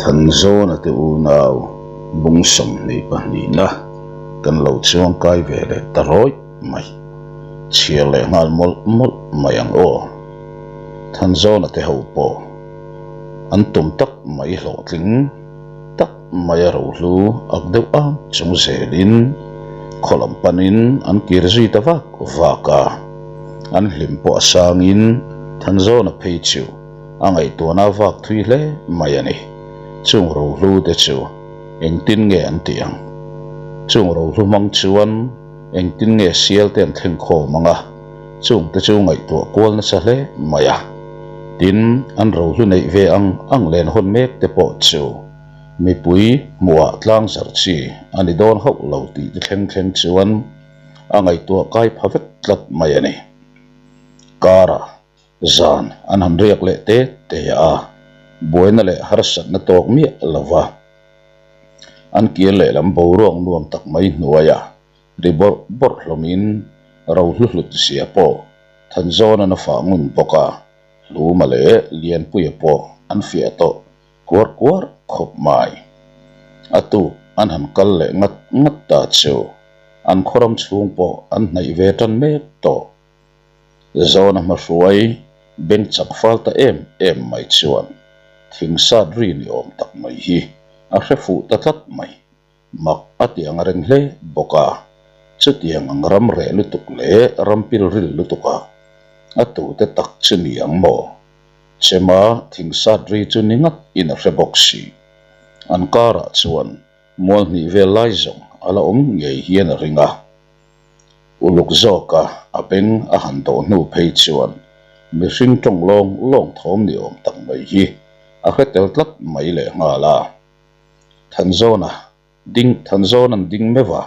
Thanzawna te unau bung 22na kan lo chuang kai ve leh ta rawih mai. Chhiar leh nghal mawlh mawlh mai ang aw. Thanzawna te ho pawh an tum tak mai hlawhtling tak mai a rohlu ak deuh ang chung zelin khaw lam panin an kir zui ta vak vak a. An hlim pawh a sangin Thanzawna phei chu a ngaihtuahna a vak thui hle mai a ni. Chung rohlu te chu engtin nge an tih ang? Chung rohlu hmang chuan engtin nge sial te an thleng khawm ang a? Chung te chu ngaihtuah kual nasa hle mai a. Tin, an rohlu neih ve ang ang len hawn mek te pawh chu mipui hmuhah tlang zarh chi a ni dawn hauh lo tih te thleng thleng chuan a ngaihtuah kai pha vek tlat mai a ni. Kara Zan an han riak leh te te a, buaina leh harsatna tawk miah lo va. An kir lehlam boruak nuam tak mai hnuaia ri bawrh bawrh hlawmin ro hlu hlut zia pawh Thanzawnan a fah ngun bawk a, Hluma leh Lianpuia pawh an fiah tawh kuar kuar khawp mai. A tuk an han kal leh ngat ngat ta chu an khawram chhung pawh an hnaih ve tan mek tawh. Zawna hmahruai beng chak fal ta em em mai chuan thing sat ri ni awm tak mai hi a hre fuh ta tlat mai. Mak a ti ang reng hle bawk a, chutiang ang ram reh lutuk leh ram pil ril lutuk a a tute tak chu ni ang maw? Chema thing sat ri chu ni ngat in a hre bawk si. An karah chuan mual hnih vel lai zawng a la awm ngei hian a ring a. Uluk zawka a beng a han dawh hnu phei chuan mihring tawng lawng lawng thawm ni awm tak mai hi a hre tel tlat mai leh nghal a. Thanzawna ding Thanzawn an ding meuh a,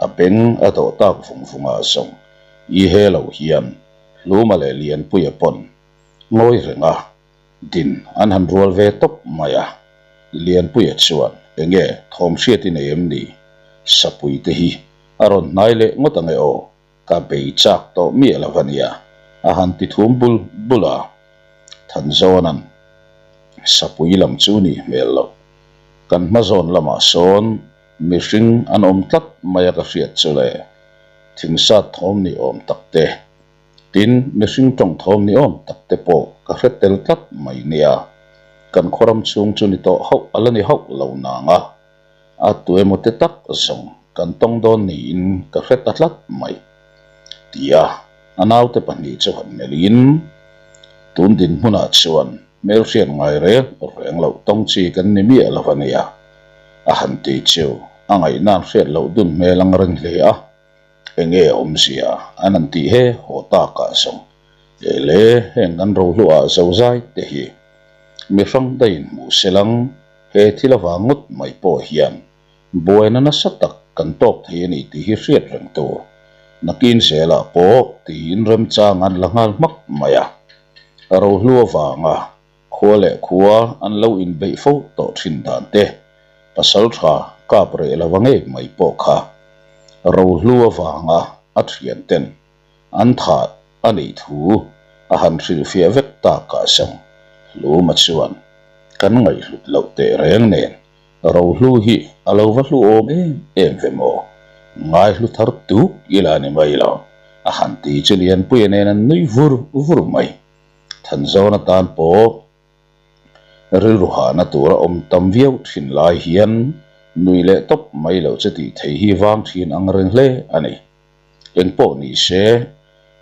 a beng a dawh tak vung vung ah zawng i he lo hian Hluma leh Lianpuia pawn ngawi reng a din an han rual ve tawp mai a, Lianpuia chuan enge thawm hriat i nei em ni? Sapui te hi A rawn hnai leh ngawt ang e aw, ka bei chak tawh miah lo a nia, a han ti thum bul bul a. Thanzawna'n sapui lam chu nih hmel loh. Kan hmazawn lamah sawn mihring an awm tlat mai a ka hriat chu le, thingsat thawm ni awm tak te, tin mihring tawng thawm ni awm tak te pawh ka hre tel tlat mai nia. Kan khawram chhung chu ni tawh hauh a la ni hauh lo nang a. A tuemaw te tak zawng kan tawng dawn niin ka hre ta tlat mai, tia a naute pahnih chu han melhin, tun dinhmunah chuan hmelhriat ngai reng reng loh tawng chi kan ni miah lo a nia, a han ti chu a ngaihna'n hriat loh dun hmel ang reng hle a, enge awmzia an han tih he haw takah zawng ele heng kan rohluah zozai te hi mi hrang daiin hmuh selang. He thil avang ngawt mai pawh hian buaina nasa tak kan tawk thei a ni tih hi hriat reng tur. Nakin zelah pawh tiin remchang an la nghal hmak mai a. Rohlu avanga khua leh khua an lo inbeih fo tawh thin dan te, pasal tha kap reh lova ngei mai pawh kha rohlu avanga a thian ten an thah a nih thu a han hrilhfiah vek tak ah zawng Hluma chuan kan ngaihhlut loh teh reng nen Rohlu hi a lo va hlu awm em em ve maw? Ngaihlu thar tuk ila ni mai lo a han ti chu Lianpuia nen an nui vur vur mai. Thanzawn atan pawh Rilru hahna tura awm tam viau thin lai hian nui leh tawp mai loh chu tih thei hi vang thin ang reng hle a ni. Eng pawh ni se,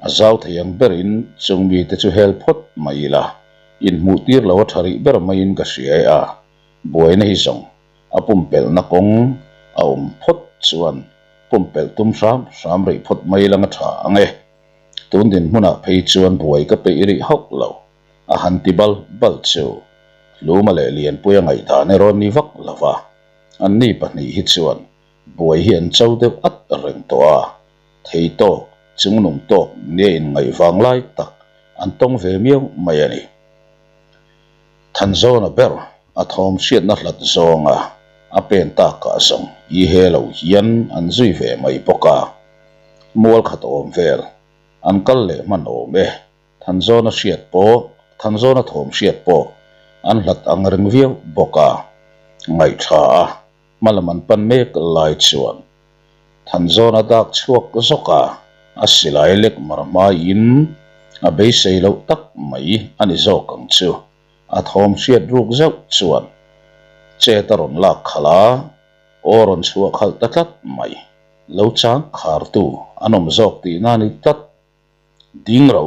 a zau thei ang berin chung mite chu hel phawt mai ila, inhmuh tir lo a tha rih ber maiin ka hria e a, buaina hi zawng a pumpelhna kawng a awm phawt chuan pumpelh tum hram hram rih phawt mai lang a tha ang e. Tun dinhmunah phei chuan buai ka peih rih hauh lo. A han ti bal bal chu Hluma leh Lianpuia ngaihdan erawh ni vak lo va, anni pahnih hi chuan buai hi an cho deuh at reng tawh a, thei tawk, chungnung tawk nia inngaih vang lai tak an tawng ve miau mai a ni. Thanzawna ber a thawm hriatna hlat zawnga a pen takah zawng i he lo hian an zui ve mai bawk a, mual khat awm vel an kal leh hman awm e. Thanzawna hriat pawh, Thanzawna thawm hriat pawh an hlat ang reng viau bawk a. Ngaihṭha a, hmalam an pan mek lai chuan Thanzawna dak chhuak zawk a, a silai lek mar hmaiin a beisei loh tak mai a ni zawk ang chu. A thawm hriat ruk zauh chuan chet a rawn lak khalh a, aw rawn chhuah khalh ta tlat mai. Lo chang khartu an awm zawk tihna a ni tlat. Ding ro,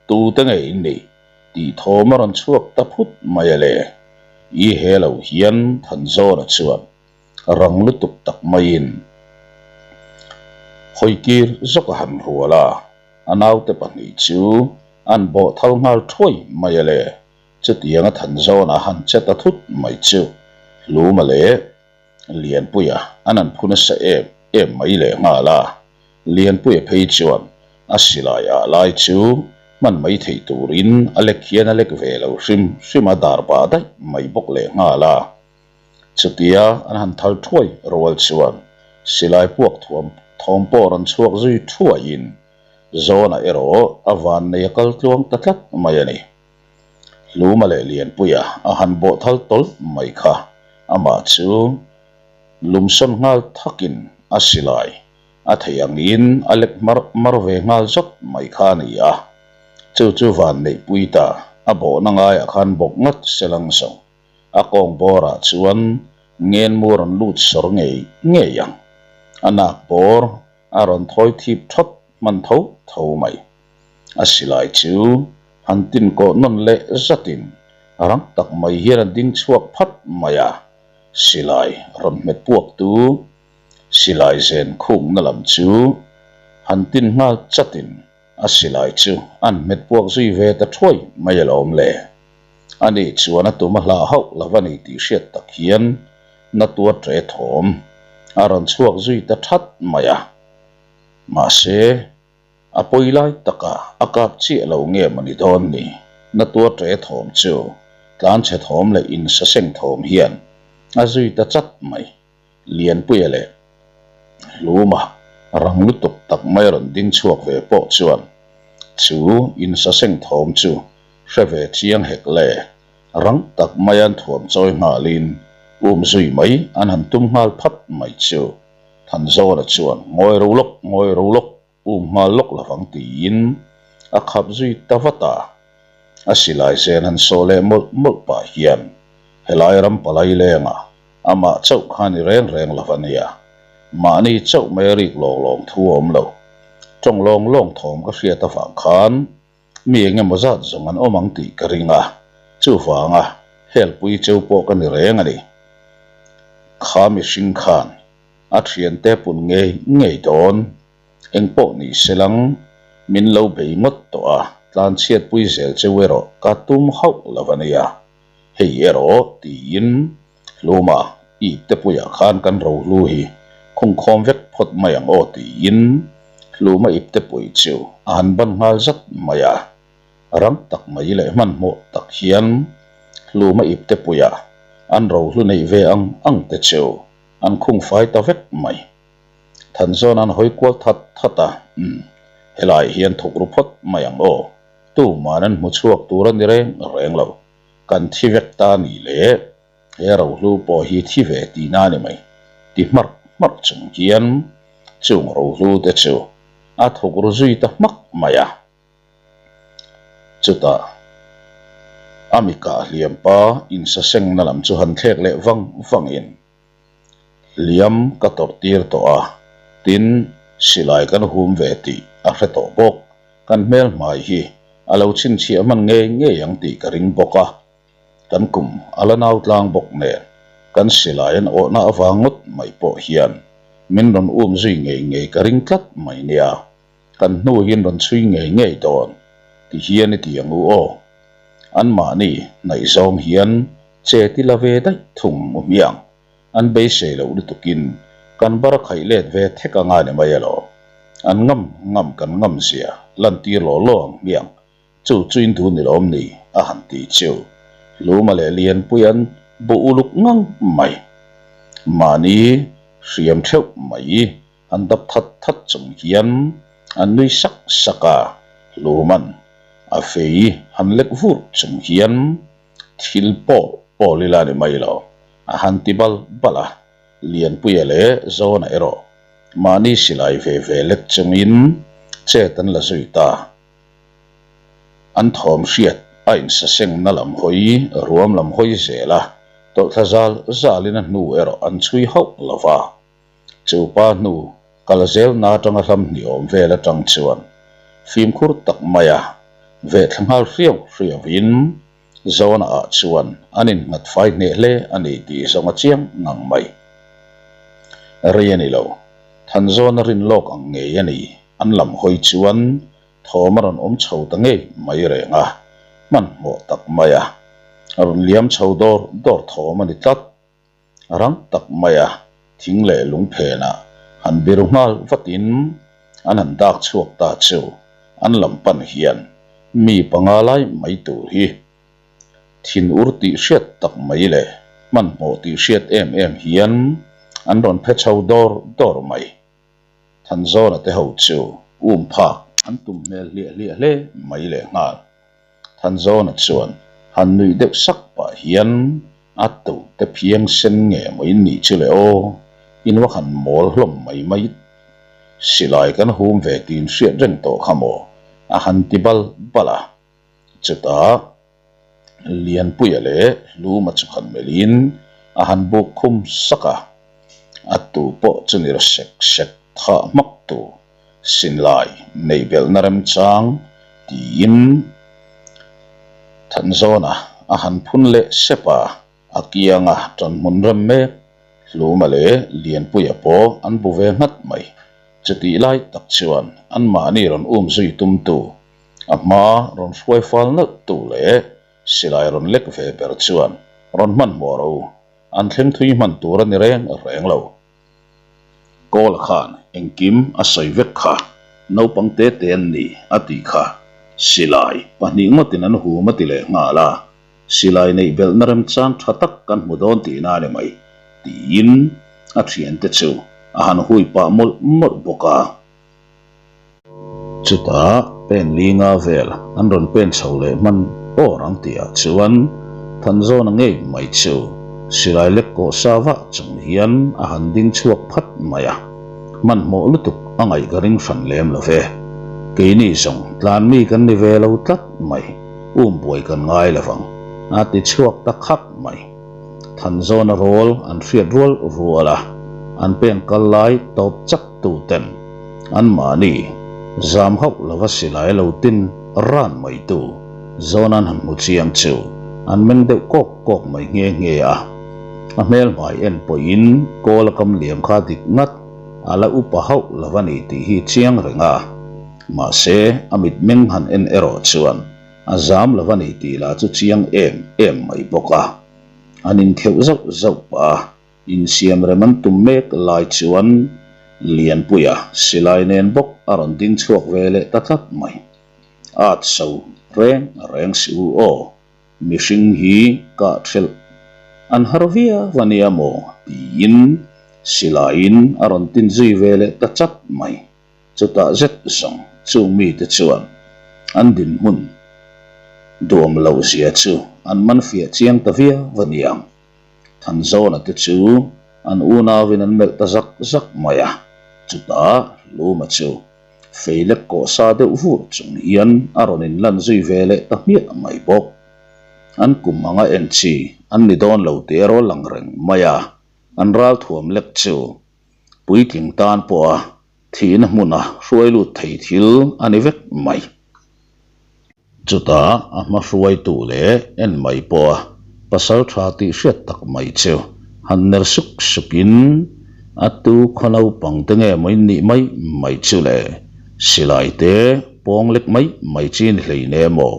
tute nge in nih? tih thawm a rawn chhuak ta phut mai a le. I he lo hian Thanzawna chuan rang lutuk tak maiin hawikir zawk a han rual a, a naute pahnih chu an bawh thal nghal thuai mai a le. Chutianga Thanzawna han che ta thut mai chu Hluma leh Lianpuia an an phu nasa em em mai leh nghal a, Lianpuia phei chuan a silai ah lai chu hman mai theih turin a lek hian a lek ve lo hrim hrim a dar bah daih mai bawk leh nghal a. Chutia an han thal thuai rual chuan silai puak thuam thawm pawh rawn chhuak zui thuaiin Zawna erawh a vannei a kal tluang ta tlat mai a ni. Hluma leh Lianpuia a han bawh thal tawlh mai kha amah chu lumsawn nghal thakin a silai a thei angin a lek mar mar ve nghal zawt mai kha a ni a. Chu chu van neihpui ta a bawhna ngaiah khan bawk ngat se lang zawng a kawng bawrah chuan ngenmu rawn lut sawr ngei ngei ang. A nak bawr a rawn thawi thip thawt hman tho tho mai. A silai chu han tin kawh nawn leh zatin rang tak mai hian a ding chhuak phat mai a, silai rawn hmet puak tu silai zen khungna lam chu han tin nghal chatin a silai chu an hmet puak zui ve ta thuai mai alawm le. Ani chuan a tum a hlah hauh lo a ni tih hriat tak hian na tuar ṭe thawm a rawn chhuak zui ta that mai a, mahse, A pawi lai taka a kap chiah lo nge maw ni dawn ni? Na tuar ṭe thawm chu tlanchhe thawm leh insaseng thawm hian a zui ta chat mai. Lianpuia leh Hluma rang lutuk tak mai rawn ding chhuak ve pawh chuan chu insaseng thawm chu hre ve chiang hek le. Rang tak mai an thuam chawi nghalin um zui mai an han tum nghal phat mai chu. Thanzawna chuan ngawi ro lawk, ngawi ro lawk, um nghal lawk lovang tiin a khap zui ta vat a. A silai zen han sawh leh mawlh mawlh pah hian helai ram palai lengah amah chauh kha ni reng reng lo a nia. Mahni chauh mai a rik lawng lawng thu a awm lo. Tawng lawng lawng thawm ka hriat avang khan Mi eng emaw zat zawng an awm ang tih ka ring a, chuvanga helpui cheu pawh ka ni reng a ni. Kha mihring khan a thiante pun ngei ngei dawn eng pawh ni se lang min lo bei ngawt tawh a, tlanchhiatpui zel cheu erawh ka tum hauh lo a nia. Hei erawh tiin Hluma ip te puiah khan kan rohlu hi khungkhawm vek phawt mai ang aw tiin Hluma ip te pui chu a han ban nghal zat mai a. Rang tak mai leh hmanhmawh tak hian Hluma ip te puiah an rohlu neih ve ang ang te chu an khung fai ta vek mai. Thanzawn an hawi kual that that a, Umm, helaiah hian thuk ru phawt mai ang aw, tuman an hmu chhuak tur a ni reng reng lo. Kan thi vek ta ni le, he rohlu pawh hi thi ve tihna a ni mai, ti hmarh hmarh chung hian chung rohlu te chu a thuk ru zui ta hmak mai a. Chutah a mi kah hliam pa insasengna lam chu han thlek leh vang vangin hliam ka tawrh tir tawh a, tin silai kan hum ve tih a hre tawh bawk. Kan hmel hmai hi a lo chhinchhiah hman ngei ngei ang tih ka ring bawk a, kan kum a la nau tlang bawk nen kan silai an awhna avang ngawt mai pawh hian min rawn um zui ngei ngei ka ring tlat mai nia, kan hnu hian rawn chhui ngei ngei dawn ti hian i ti ang u aw. Anmahni hnaihzawng hian che ti la ve daih thung u hmiang. An beisei loh lutukin kan bar a khaih let ve thek anga ni mai elaw? An ngam ngam kan ngam zia lantir law law ang hmiang chu chu in duh ni lawm ni? a han ti chu. Luma leh Lianpuia'n bu uluk ngang mai. Mahni hriam theuh mai an dap that that chung hian an nui sak sak a, Luma'n a fei han lek vur chung hian Thil pawh pawl ila ni mai lo. A han ti bal bal a, Lianpuia leh Zawna erawh mahni silai ve ve lek chungin chet an la zui ta. An thawm hriat a insasengna lam hawi ruam lam hawi zel a, tawlhthla zal zalin a hnu erawh an chhui hauh lo va. Chu pa hnu kal zelna atanga hlam hnih awm vel atang chuan fimkhur tak maia vehthla nghal hriau hriauin Zawna ah chuan an innghat fai hneh hle a ni tih zawng a chiang ngang mai. Rei a ni lo, Thanzawna rin lawk ang ngei a ni, an lam hawi chuan thawm a rawn awm chho ta ngei mai reng a, hmanhmawh tak maia rawn liam chho dawr dawr thawm a ni tlat. Rang tak maia thing leh lung phenah han biru nghal vatin an han dak chhuak ta chu an lam pan hian mi panga lai mai tur hi thin ur tih hriat tak mai leh hmanhmawh tih hriat em em hian an rawn phe chho dawr dawr mai. Thanzawna te ho chu um phak an tum hmel hliah hliah hle mai leh nghal. Thanzawna chuan han nuih deuh sak pah hian a tuh te phiang sen nge maw in nih chu le aw, in va han mawl hlawm mai mai. Silai kan hum ve tiin hriat reng tawh kha maw a han ti bal bal a. Chutah Lianpuia leh Hluma chu khan melhin a han buk khum sak a, a tu pawh chu ni ra sek sek thah hmak tur Sinlai neih belhna remchang tiin Thanzawna a han phun leh sep a, a kianga ṭanhmun rem mek Hluma leh Lianpuia pawh an bu ve nghat mai. Chutih lai tak chuan anmahni rawn um zui tumtu, a hma rawn hruai fal nalh tu leh silai rawn lek ve ber chuan rawn hmanhmawh ro an thleng thui hman tur a ni reng reng lo. Kawla khan engkim a sawi vek kha, naupang te te an ni a tih kha, silai pahnih ngawtin an hum a ti leh nghal a, silai neih belhna remchang tha tak kan hmu dawn tihna a ni mai tiin a thiante chu a han hui pah mawlh mawlh bawk a. Chutah pen linga vel an rawn pen chho leh hman awr ang tihah chuan Thanzawna ngei mai chu silai lek kawh sa vah chung hian a han ding chhuak phat mai a, hmanhmawh lutuk a ngaih ka ring hran lem lo ve. Keini zawng tlan mi kan ni ve lo tlat mai, um buai kan ngai lo vang, a ti chhuak ta khak mai. Thanzawna rawl an hriat rual rual a, an pen kal lai tawp chak tuten anmahni zam hauh lova silai lo tin ran mai tu zawn an han hmu chiang chu an meng deuh kawk kawk mai nghe nghe a. A hmel hmai en pawhin kawl a kam liam kha dik ngat a la upa hauh lova ni tih hi chiang reng a. Mahse a mitmeng han en erawh chuan a zam lova ni tih lah chu chiang em em mai bawk a. An inkheuh zauh zauh pah a. Insiam rem an tum mek lai chuan Lianpuia silai nen bawk a rawn ding chhuak ve leh ta tlat mai. At so reng reng si u aw, mihring hi kah thelh an har viau a nia maw tiin silaiin a rawn tin zui ve leh ta chat mai. Chutah zet zawng chung mite chuan an dinhmun duam loh zia chu an man fiah chiang ta viau a niang. Thanzawna te chu an unauin an melh ta zak zak mai a, chutah Luma chu fei lek kawh sa deuh vur chung hian a rawn inlan zui ve leh ta hmiah mai bawk. An kum anga en chi an ni dawn lo tih erawh lang reng mai a, an ralthuam lek chu puitling tan pawha thihna hmuna hruai lut thei thil a ni vek mai. Chutah a hma hruaitu leh en mai pawha pasal tha tih hriat tak mai chu han ner suk sukin a tu khaw naupang te nge maw in nih mai mai chu le silai te pawng lek mai mai chi ni hlei ne maw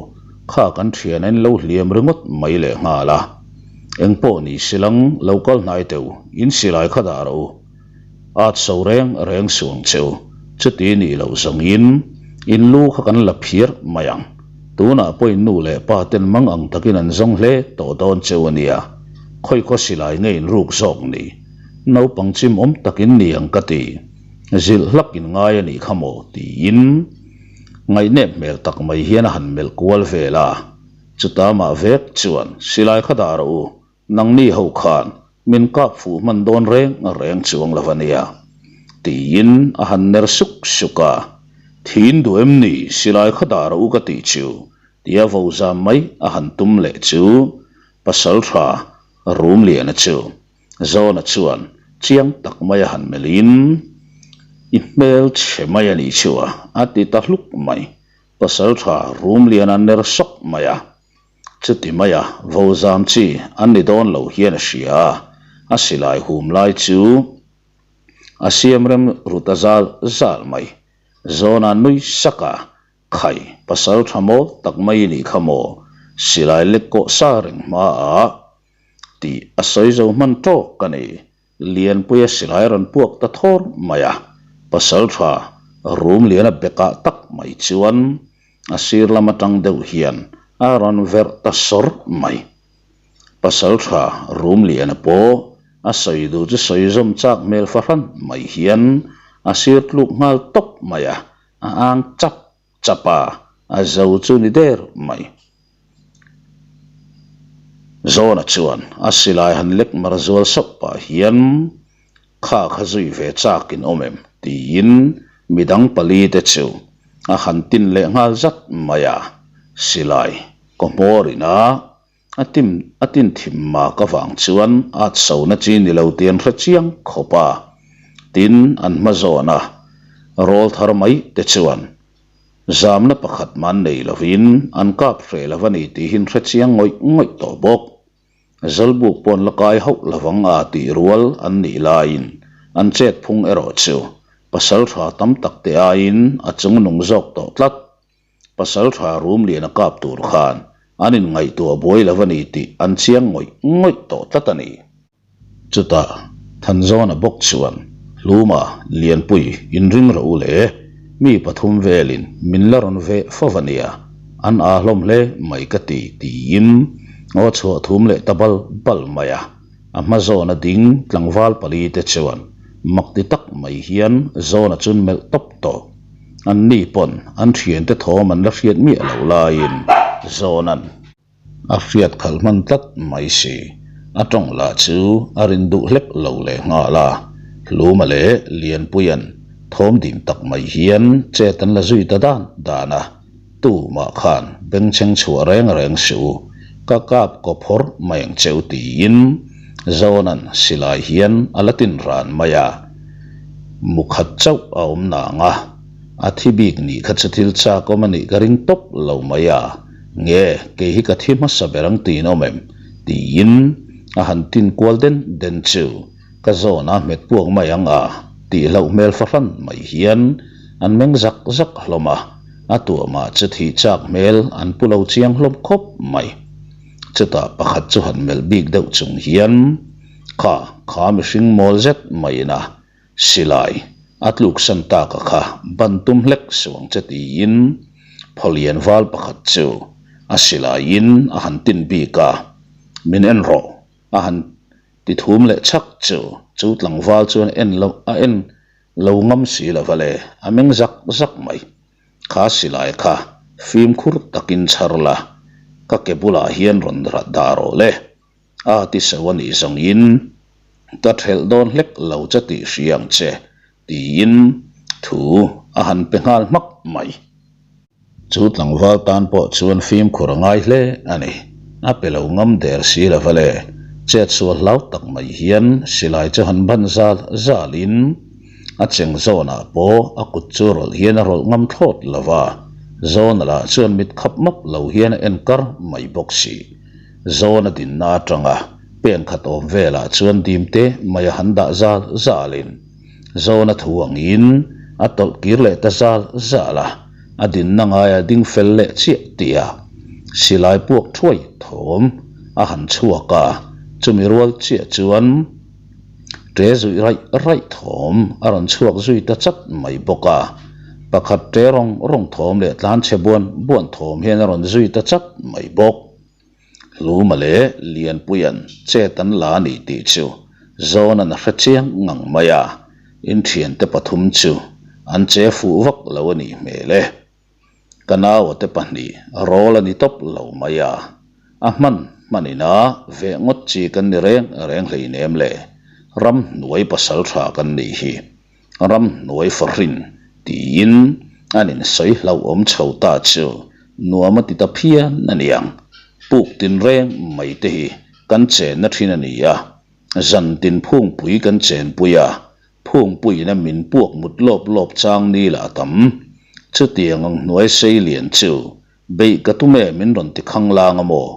kha kan thian a in lo hliam ringawt mai leh nghal a engpawh ni silang lo kal hnai teuh in silai kha dah rawh u. At so reng reng suang cheu, chuti nih loh zawngin in lu kha kan la phiar mai ang. Tunah pawh in nu leh pa ten mang ang takin an zawng hle tawh dawn cheu a nia. Khawi khaw silai nge in ruk zawk ni? Naupang chim awm takin ni ang ka ti. Zilh hlak in ngai a nih kha maw? tiin ngaihnep hmel tak mai hian a han melh kual vel a. Chuta mah vek chuan silai kha dah rawh u, nangni ho khan. Min kap fuh hman dawn reng reng chuang lo a nia, tiin a han ner suk suk a. Thin duh em ni, silai kha dah rawh u ka tih chu, tia vo zam mai a han tum leh chu Pasaltha Rumliana chu Zawna chuan chiang tak mai a han melhin, I hmel chhe mai a nih chu a, a ti ta hluk mai. Pasaltha Rumliana ner sawk mai a. Chuti maia vozam chi an ni dawn lo hian a hria a, a silai hum lai chu a siam rem ru ta zal zal mai. Zawna nui sak a, Khai, pasal tha mawl tak mai i nih kha maw? Silai lek kawh sa reng hmaah tih a sawi zo hman tawk a ni. Lianpuia silai rawn puak ta thawr mai a, pasaltha Rumliana bekah tak mai chuan a sir lam atang deuh hian a rawn verh ta sawr mai. Pasaltha Rumliana pawh a sawi duh chu sawi zawm chak hmel fahran mai hian a sir tluk nghal tawp mai a, a ang chap Chapa a zo chu ni der mai. Zawna chuan a silai han lek mar zual sauh pah hian kha kha zui ve chak in awm em tiin midang pali te chu a han tin leh nghal zat mai a, silai kaw hmawr in a A tim a tin thim mak avang chuan at sona chi ni lo tih an hre chiang khawp a. Tin, an hma zawn a, rawl thar mai te chuan zamna pakhat man nei lovin an kap hreh lo a ni tihin hre chiang ngawih ngawih tawh bawk. Zawlbuk pawn la kai hauh lovang a tih rual an nih laiin an chet phung erawh chu pasal tha tam tak te aiin a chungnung zawk tawh tlat. Pasal tha rum lian a kap tur khan an inngaihtuah buai lo a ni tih an chiang ngawih ngawih tawh tlat a ni. Chutah Thanzawna bawk chuan Hluma Lianpui inring rawh u le, mi pathum velin min la rawn veh fo va nia, an aa hlawm hle mai ka ti tiin aw chhuah thum leh ta bal bal mai a. A hma zawna ding tlangval pali te chuan mak ti tak mai hian Zawna chun melh tawp tawh. An ni pawn an thiante thawm an la hriat miah loh laiin Zawna'n a hriat khalh hman tlat mai si. A tawng lah chu a rin duh hlek lo leh nghal a, Hluma leh Lianpuia'n thawm dim tak mai hian chet an la zui ta dan dan a. Tumah khan bengchheng chhuah reng reng suh u, ka kap kaw phawrh mai ang che u tiin Zawna'n silai hian a la tin ran mai a. Mu khat chauh a awm nang a, a thi bik nih kha chu thil chak awm a nih ka ring tawp lo mai a, nge kei hi ka thi hmasa ber ang tiin awm em? tiin a han tin kual den den chu. Ka zawn a hmet puak mai ang a tih hlauh hmel fahran mai hian an meng zak zak hlawm a, a tuahmah chu thih chak hmel an pu lo chiang hlawm khawp mai. Chutah pakhat chu han melh bik deuh chung hian, Kha, kha mihring mawl zet maiin a silai a tluksan tak a kha ban tum hlek suang che tiin Phawlian val pakhat chu a silaiin a han tin bik a, Min en rawh a han Ti thum leh chhak chu chu tlangval chuan en lo a en lo ngam si lo va le, a meng zak zak mai. Kha silai kha fimkhur takin chhar la, ka ke bulah hian rawn dah rawh le. A ti so a nih zawngin ka thelh dawn hlek lo che tih hria ang che, tiin thu a han pe nghal hmak mai. Chu tlangval tan pawh chuan fimkhur a ngai hle a ni. A pe lo ngam der si lo va le. Chet sual hlau tak mai hian silai chu han ban zal zalin a cheng zawnah pawh a kut chu rawlh hian a rawlh ngam thlawt lo va. Zawna lah chuan mit khap map lo hian a en kar mai bawk si. Zawna dinna atanga pen khat awm velah chuan dimte mai a han dah zal zalin. Zawna thu angin a tawlh kir leh ta zal zal a, a dinna ngaia ding fel leh chiah tih a silai puak thuai thawm a han chhuak a, chumi rual chiah chuan ṭe zuih raih raih thawm a rawn chhuak zui ta chat mai bawk a, pakhat ṭe rawng rawng thawm leh tlanchhe buan buan thawm hian a rawn zui ta chat mai bawk. Hluma leh Lianpuia'n chet an la a ni tih chu Zawna'n a hre chiang ngang mai a, inthiante pathum chu an che fuh vak lo a nih hmel e. Ka naua te pahnih rawl a ni tawp lo mai a, a hman hman ina veh ngawt chi kan ni reng reng hleinem le, ramhnuai pasal tha kan nih hi, ramhnuai fahrin tiin an insawi hlauhawm chho ta chu nuam a ti ta phian a niang, puk tin reng mai te hi kan chenna thin a ni a, zan tin phungpui kan chenpui a, Phungpuiin a min puak mut lawp lawp chang ni lah a tam. Chutiang ang hnuai sei lian chu beih ka tum e min rawn ti khang lang a maw?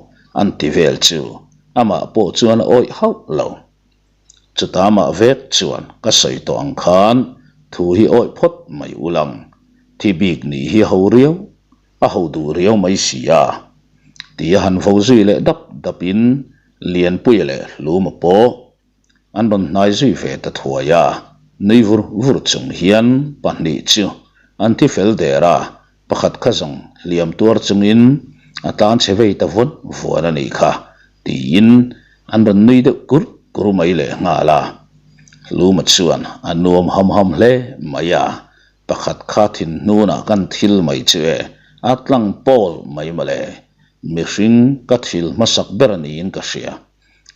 an ti vel chu amah pawh chuan a awih hauh lo. Chuta mah vek chuan ka sawi tawh ang khan thu hi awih phawt mai ulang. Thi bik nih hi a ho riau, a ho duh riau mai si a. Tia han vo zui leh dap dapin Lianpuia leh Hluma pawh An rawn hnai zui ve ta thuai a, nui vur vur chung hian pahnih chu an thi fel der a, pakhat kha zawng hliam tuar chungin a tlan chhe vei ta vuan vuan a nih kha tiin an rawn nui deuh kur kur mai leh nghal a. Luma chuan a nuam ham ham hle mai a, pakhat kha thin hnunah kan thil mai chu e, a tlang pawl mai mawle, mihring ka thil hmasak ber a niin ka hria.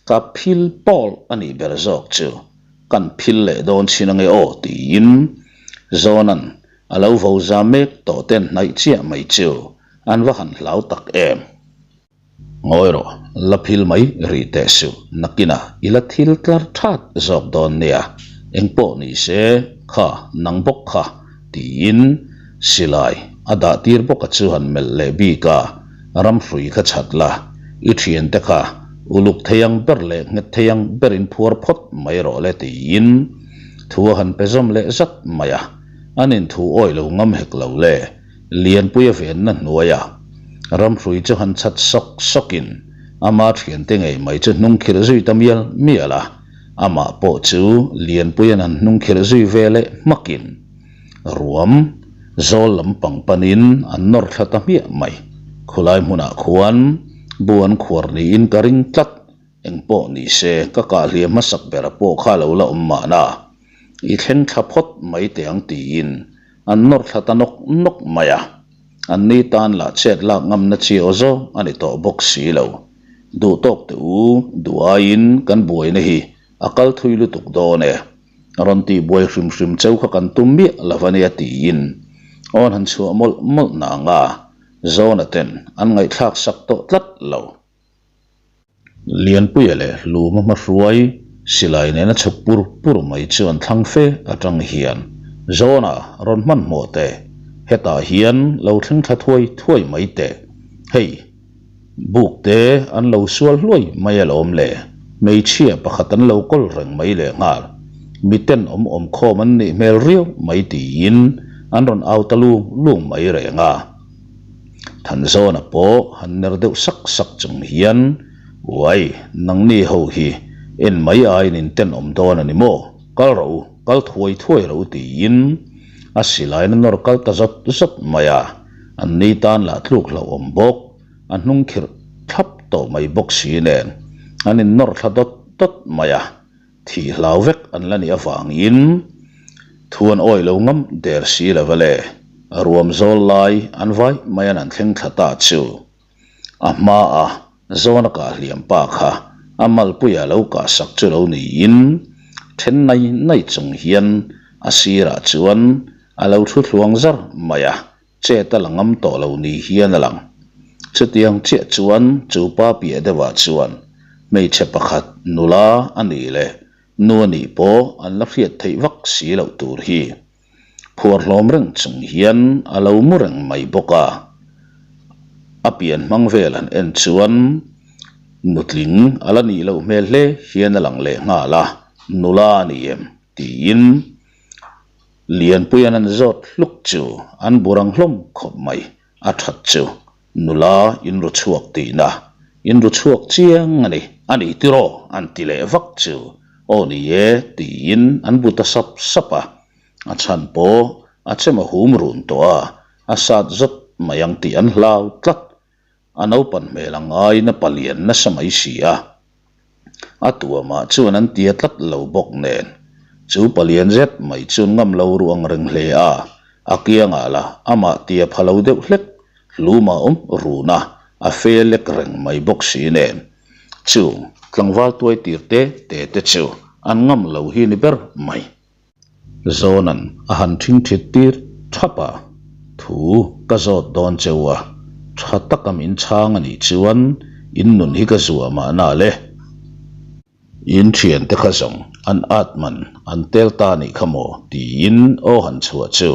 Ka phil pawl a nih ber zawk chu kan phil leh dawn chin ange aw tiin Zawnan a lo vo za mek tawh ten hnaih chiah mai chu an va han hlau tak em. Ngawi rawh, la phil mai rih teh suh, nakinah i la thil tlar that zawk dawn nia, engpawh ni se kha nang bawk kha tiin silai a dah tir bawk a chu han melh leh bik a, ramhrui kha chhat la, i thiante kha uluk thei ang ber leh nghet thei ang berin phuar phawt mai rawh le tiin thu a han pe zawm leh zat mai a, an inthu awi lo ngam hek lo le, Lianpuia venna hnuaia ramhrui chu han chhat sawk sawkin ama thiante ngei mai chu hnung khirh zui ta mial mial a. Amah pawh chu Lianpuia'n an hnung khirh zui ve leh hmakin ruam zawl lam pang panin an nawr thla ta hmiah mai. Khulai hmunah khuan bu an khuar niin ka ring tlat. Engpawh ni se ka kah hliam hmasak bera pawh kha lo la awm mahna i thleng thla phawt mai teh ang tiin an nawr thla ta nawk nawk mai a. Anni tan lah chet lak ngamna chi aw zawng a ni tawh bawk si lo. Duh tawk teh u, duh aiin kan buaina hi a kal thui lutuk dawn e. Rawn tih buai hrim hrim cheu kha kan tum miah lo a nia tiin awn han chhuah mawlh mawlh nang a, Zawna ten an ngaihthlak sak tawh tlat lo. Lianpuia leh Hluma hmahruai silai nena chhuk pur pur mai chu an thlang fe atang hian Zawna rawn hmanhmawh teh, hetah hian lo thleng thla thuai thuai mai teh, hei. Buk te an lo sual hluai mai alawm le, hmeichhia pakhat an lo kawl reng mai leh nghal. Miten awm awm khawm an nih hmel riau mai tiin an rawn au ta lung lung mai reng a. Thanzawna pawh han ner deuh sak sak chung hian, Uai, nangni ho hi en mai aiin in tenawm dawn a ni maw? Kal rawh u, kal thuai thuai rawh u tiin a silaiin a nawr kal ta zawt zawt mai a. An ni tan lah tluk hlauhawm bawk, a hnung khirh thlap tawh mai bawk si nen an innawr thla dawt dawt mai a, thih hlau vek an la nih avangin thu an awi lo ngam der si lo va le, ruam zawl lai an vai mai an an thleng thla ta chu. A hma a zawn a kah hliam pa kha a malpuia lo kah sak chu lo niin then nai nai chung hian a sirah chuan a lo thu thluang zar mai a, chet a la ngam tawh lo ni hian a lang. Chutiang chiah chuan chu pa piah deuhah chuan hmeichhe pakhat nula a nih leh nu a nih pawh an la hriat theih vak si loh tur hi phuar hlawm reng chung hian a lo mu reng mai bawk a. A pian hmang vel han en chuan nutling a la nih loh hmel hle hian a lang leh nghal a, nula a ni em tiin Lianpuia'n an zawt hluk chu an bu rang hlawm khawp mai, a that chu nula in ru chhuak tihna, in ru chhuak chiang a ni, a ni tiraw an ti leh vak chu aw ni e tiin an bu ta sap sap a, a chhan pawh a chem a hum run tawh a, a sat zawt mai ang tih an hlau tlat. A naupan hmel ang aiin a palian nasa mai si a, a tuamah chuan an tia tlat lo bawk nen, chu palian zet mai chuan ngam lo ru ang reng hle a, a kiangah lah amah tia pha lo deuh hlek hluma awm run a, a fe lek reng mai bawk si nen. Chung tlangval tuai tir te te te chu an ngam lo hi ni ber mai. Zawnan a han ṭhingṭhit tir ṭhap a, Thu ka zawt dawn che u a, ṭha taka min chhang a nih chuan in nun hi ka zuah mahna le. In ṭhiante kha zawng an at man an tel ta nih kha maw tiin aw han chhuah chu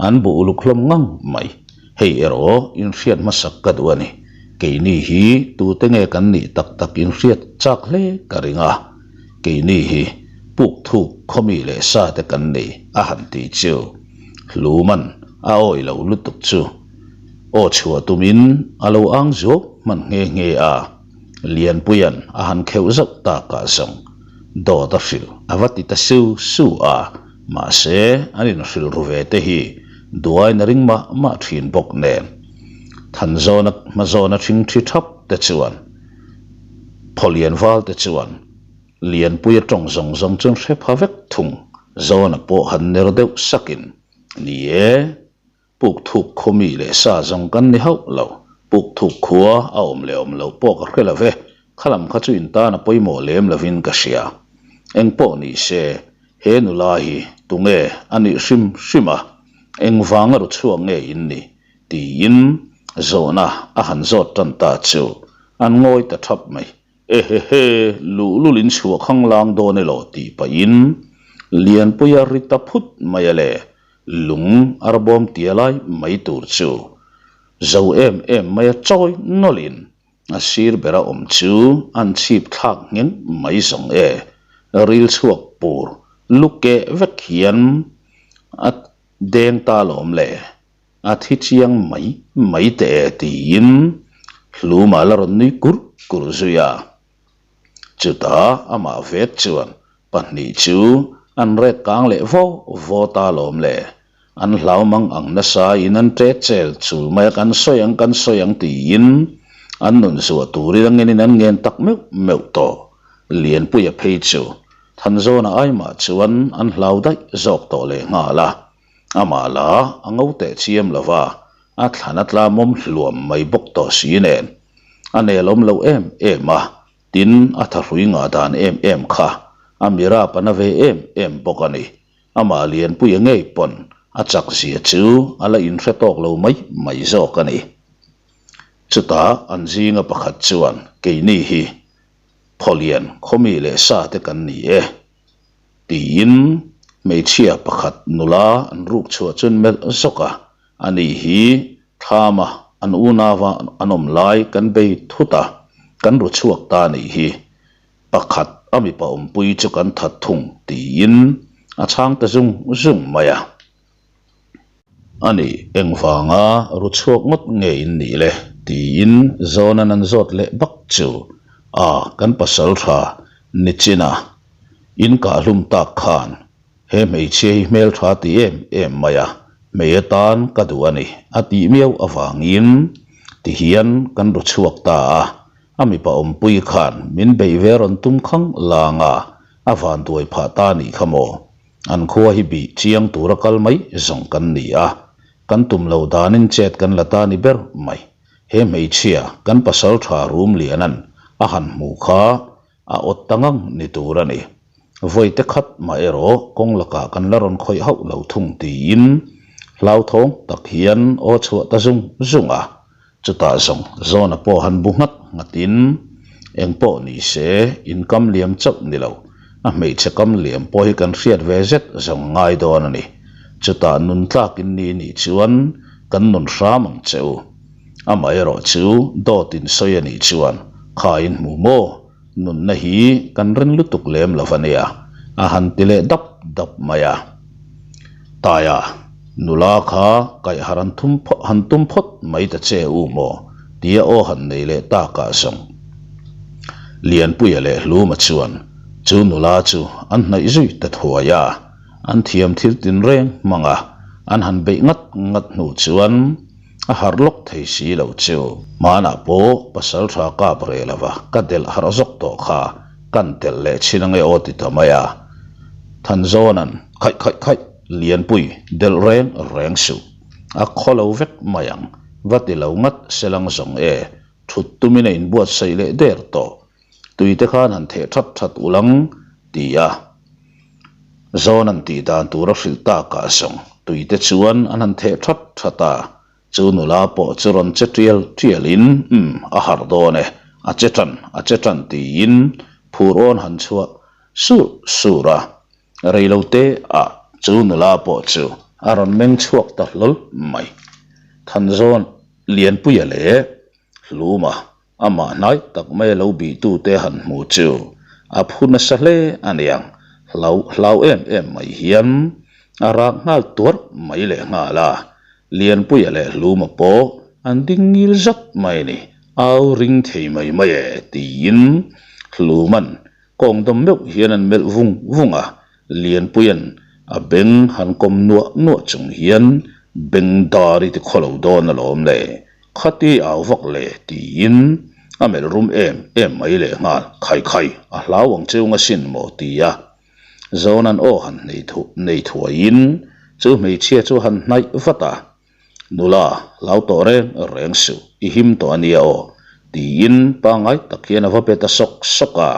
an bu uluk hlawm ngang mai. Hei erawh inhriat hmasak ka duh a ni. Keini hi tute nge kan nih tak tak inhriat chak hle ka ring a. Keini hi puk thuk khawmi leh sa te kan ni a han ti chu. Hluman a awih lo lutuk chu aw chhuah tumin a lo ang zuau hman nghe nghe a. Lianpuia'n a han kheuh zauh takah zawng dawt a hrilh a va ti ta su su a, mahse an inhrilh ru ve te hi duain a ring mah mah thin bawk nen. Thanzawna hmazawna thingthi thap te chuan Phawlian val te chuan Lianpuia tawng zawng zawng chuan hre pha vek thung. Zawna pawh han ner deuh sakin, Ni e, Puk thuk khaw mi leh sa zawng kan ni hauh lo. Puk thuk khua a awm leh awm loh pawh ka hre lo ve, khalam kha chu intan a pawimawh lem lovin ka hria. Eng pawh ni se, he nula hi tunge a nih hrim hrim a, engvanga ru chhuak nge in ni? tiin zawhna a han zawt tan ta chu an ngawi ta thap mai. Ehehe, luhlul in chhuah khang lang dawn elaw tih pahin Lianpuia ri ta phut mai a le, lung a rabawm tia lai mai tur chu zo em em mai a chawi nawlhin a sir bera awm chu an chhip thlak ngheng mai zawng e, ril chhuak pur lu keh vek hian a deng ta lawm le. A thi chiang mai mai teh e tiin Hluma la rawn nui kur kur zui a. Chutah amah vek chuan pahnih chu an rek kang leh vaw vaw ta lawm le. An hlau mang ang nasa in an ṭe chel chul mai a kan sawi ang kan sawi ang tiin an nun zuah turin a ngenin an ngen tak meuh meuh tawh. Lianpuia phei chu Thanzawna aimah chuan an hlau daih zawk tawh lehnghal a. Amah la a ngo teh chiam lo va, a thlan a tlamawm hluam mai bawk tawh si nen. A nelawm lo em em a, tin a thahrui ngah dan em em kha a mirap a na ve em em bawk a ni. Amah Lianpuia ngei pawn a chak zia chu a la inhre tawk lo mai mai zawk a ni. Chutah an zinga pakhat chuan keini hi Phawlian khawmi leh sa te kan ni e. Tiin hmeichhia pakhat nula an ruk chhuah chuan melh zawk a, ani hi thlama an unauva an awm lai kan bei thut a, kan ru chhuak ta anih hi, pakhat a mipa awmpui chu kan that thung tiin a chhang ta zung zung mai a. Ani engvanga ru chhuak ngawt nge in nih le? tiin Zawnan an zawt leh bak chu a kan pasal tha Nichina in kah hlum tak khan he hmeichhia hi hmeltha ti em em mai a, hmei atan ka duh a ni a tih miau avangin tihian kan ru chhuak ta a, a mipa awmpui khan min beih ve rawn tum khang lang a, a vanduai phah ta nih kha maw? An khua hi bih chiang tura kal mai zawng kan ni a, kan tum lo danin chet kan la ta ni ber mai. He hmeichhia kan pasal tha rum lianan a han hmuh kha a awt ta ngang ni tur a ni. Vawi te khat mah erawh kawng lakah kan la rawn khawih hauh lo thung tiin hlauthawng tak hian aw chhuah ta zung zung a. Chutah zawng Zawna pawh han bu nghat nghatin eng pawh ni se in kam liam chauh ni lo, a hmeichhe kam liam pawh hi kan hriat ve zet zawng ngai dawn a ni. Chutah nun tlakin ni nih chuan kan nun hram ang che u. Amaherawh chu dawt in sawi a nih chuan kha in hmu maw? Nunna hi kan ren lutuk lem lo a nia, a han ti leh dap dap mai a. Taia, nula kha kaih har an thum han tum phawt mai ta che u maw? tia aw han nei leh takah zawng. Lianpuia leh Hluma chuan chu nula chu an hnaih zui ta thuai a, an thiam thil tinreng hmang a, an han beih ngat ngat hnu chuan, A harh lawk thei si lo chu. Hmanah pawh pasal tha kap reh lo va, ka delh harh zawk tawh kha, kan telh leh chhin ange aw ti ta mai a. Thanzawna'n, Khaih khaih khaih, Lianpui, delh reng reng suh. A khaw lo vek mai ang, va ti lo ngat selang zawng e, thut tumin a inbuatsaih leh der tawh. Tui te khan han theh that that ulh ang, ti a. Zawn an tih dan tur a hrilh takah zawng tui te chuan an han theh that that a. Chu nula pawh chu rawn che tial tialin, Umm, a harh dawn e, a che tan, a che tan tiin phur awn han chhuah sur sur a. Reilote ah chu nula pawh chu a rawn meng chhuak ta hlawl mai. Thanzawn Lianpuia leh Hluma amah hnai tak mai a lo bihtute han hmu chu a phu nasa hle a niang, hlau hlau em em mai hian a rak nghal tuarh mai leh nghal a, Lianpuia leh Hluma pawh an ding ngil zat mai a ni, au ring thei mai mai e tiin Hluma'n Kawng dawm meuh hian an melh vung vung a, Lianpuia'n a beng han kawm nuah nuah chung hian beng dar i ti khaw lo dawn alawm le, khati au vak le tiin a melh rum em em mai leh nghal, khai khai a hlau ang cheu ngasin maw ti a Zawna'n aw han nei thuaiin chu hmeichhia chu han hnaih vat a. Nula, hlau tawh reng reng suh, i him tawh a nia aw, tiin pangngai tak hian a va pe ta sawk sawk a.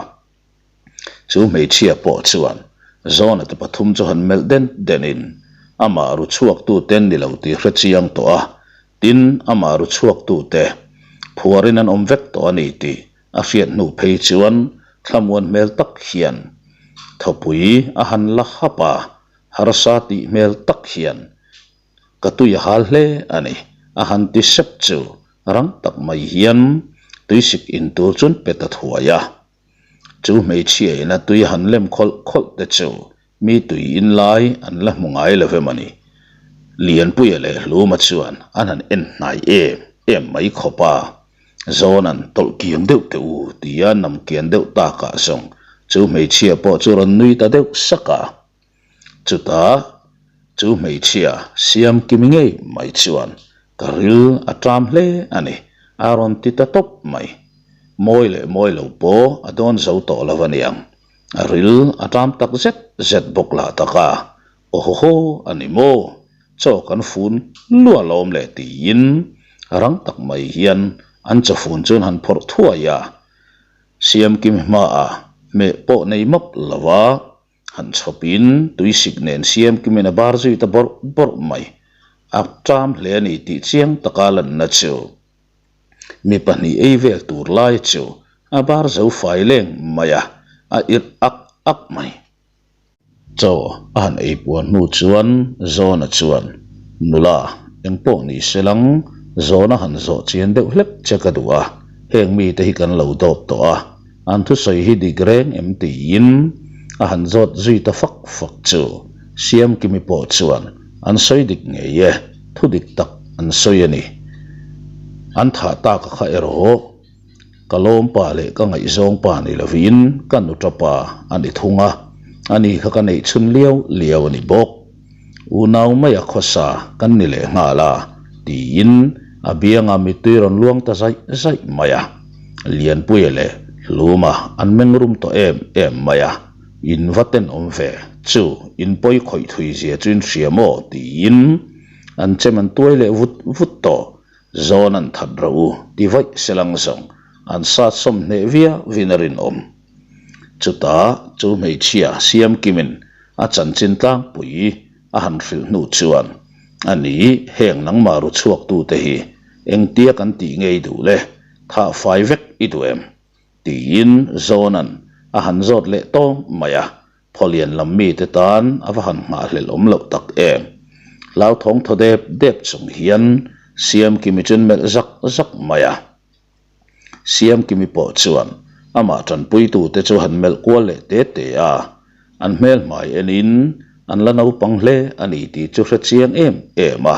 Chu hmeichhia pawh chuan Zawna te pathum chu han melh den denin amah ru chhuaktute an ni lo tih hre chiang tawh a, tin amah ru chhuaktute phuarin an awm vek tawh a ni tih a hriat hnu phei chuan thlamuan hmel tak hian thawpui a han la hap a, harsa tih hmel tak hian Ka tui a hal hle a ni, a han ti sep chu rang tak mai hian tuisik in tur chuan pe ta thuai a. Chu hmeichhia ina tui a han lem khawlh khawlh te chu mi tui in lai an la hmu ngai lo em a ni. Lianpuia leh Hluma chuan an han en hnai em em mai khawp a, Zawna'n tawlh kiang deuh teh u tia nam kian deuh takah zawng chu hmeichhia pawh chu rawn nui ta deuh sak a. Chutah chu hmeichhia siam kimi ngei mai chuan ka ril a ṭam hle a ni, a rawn ti ta tawp mai. Mawi leh mawi lo pawh a dawn zo tawh lo a niang, a ril a ṭam tak zet zet bawk lah tak a, aw haw haw a ni maw, chaw kan fun lua lawm le tiin rang tak mai hian an chawfun chuan han phawrh thuai a, siam kimi hmaah hmeh pawh nei map lo a. Han chhawpin tuisik nen siam kimin a bar zui ta bawrh bawrh mai. A ṭam hle a ni tih chiang taka lanna chu mi pahnih ei vel tur lai chu a bar zo fai leng mai a, a irh ak ak mai. Chaw a han ei puan hnu chuan Zawna chuan, Nula, engpawh ni se lang, Zawna han zawh chian deuh hlek che ka duh a, heng mite hi kan lo dawp tawh a, An thusawi hi dik reng em tiin a han zawt zui ta fak fak chu Siamkimi pawh chuan an sawi dik ngei e, thu dik tak an sawi a ni. An thah tak a kha erawh ka lawmpa leh ka ngaihzawng pa ni lovin ka nuṭa pa a ni thung a, ani kha ka neih chhun liau liau a ni bawk. Unau maia khawsa kan ni leh nghal a, tiin a bianga mittui rawn luang ta zaih zaih mai a. Lianpuia leh Hluma an meng rum tawh em em mai a, In va tenawm ve, chu in pawi khawih thui zia chu in hria maw? tiin an chem an tuai leh vut vut tawh. Zawn an that rawh u, ti vaih selang zawng an sat sawm hneh viau vin a rinawm. Chutah chu hmeichhia Siamkimin a chanchin tlangpui a han hrilh hnu chuan, A ni, heng nangmah ru chhuaktute hi engtia kan tih ngei duh le, thah fai vek i duh em? tiin Zawna'n a han zawt leh tawng mai a, Phawlian lam mite tan a va han nghahhlelh awm loh tak em? Hlauthawng thaw dep dep chung hian Siamkimi chu an melh zak zak mai a. Siamkimi pawh chuan amah tanpuitute chu han melh kual leh te te a, an hmel hmai enin an la naupang hle a ni tih chu hre chiang em em a,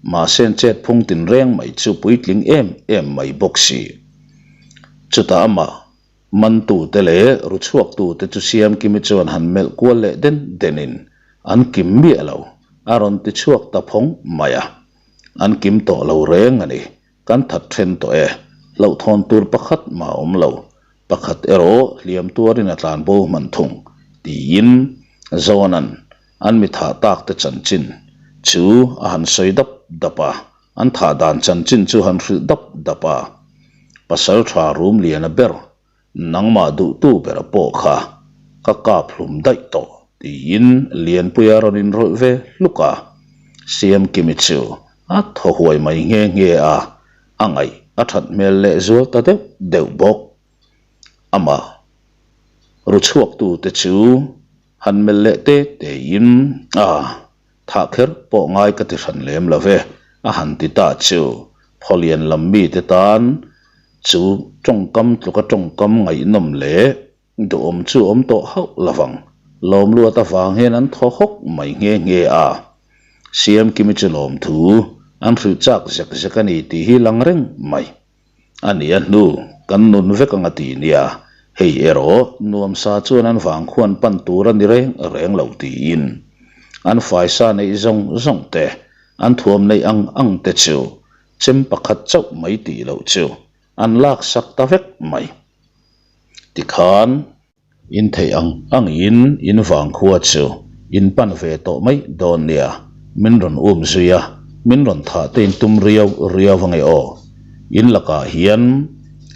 mahse an chet phung tinreng mai chu puitling em em mai bawk si. Chutah amah mantute leh ruchhuaktute chu Siamkimi chuan han melh kual leh den denin an kim miah lo a rawn ti chhuak ta phawng mai a, an kim tawh lo reng a ni. Kan that then tawh e, hlauhthawn tur pakhat mah a awm lo, pakhat erawh hliam tuarin a tlan bo hman thung, tiin Zawna'n an mi thah tak te chanchin chu a han sawi dap dap a, an thah dan chanchin chu han hrilh dap dap a. Pasal tha rum lian a ber. Nangmah duhtu bera pawh kha ka kap hlum daih tawh, tiin Lianpuia rawn inrawlh ve hluk a. Siamkimi chu a thaw huai mai nghe nghe a, a ngaih a that hmel leh zual ta deuh deuh bawk. Amah ru chhuaktute chu han melh leh te tein, A, thah kher pawh ngai ka ti hran lem lo ve, a han ti ta chu Phawlian lam mite tan chu tawngkam tluka tawngkam ngaihnawm leh duhawm chu awm tawh hauh lo vang. Lawmluat avang hian an thaw hawk mai nghe nghe a. Siamkimi chu lawmthu an hrilh chak zek zek a ni tih hi lang reng mai. A ni a hnu, kan nun vek ang a ti nia, hei erawh nuamsa chuan an vangkhuan pan tur a ni reng reng lo tiin an faisa neih zawng zawng te, an thuam neih ang ang te chu chem pakhat chauh mai tih loh chu an laksak ta vek mai. Tikhan. In theih ang angin in vangkhua chu in pan ve tawh mai dawn nia, min rawn um zui a, min rawn thah te in tum riau riau ange aw. In lakah hian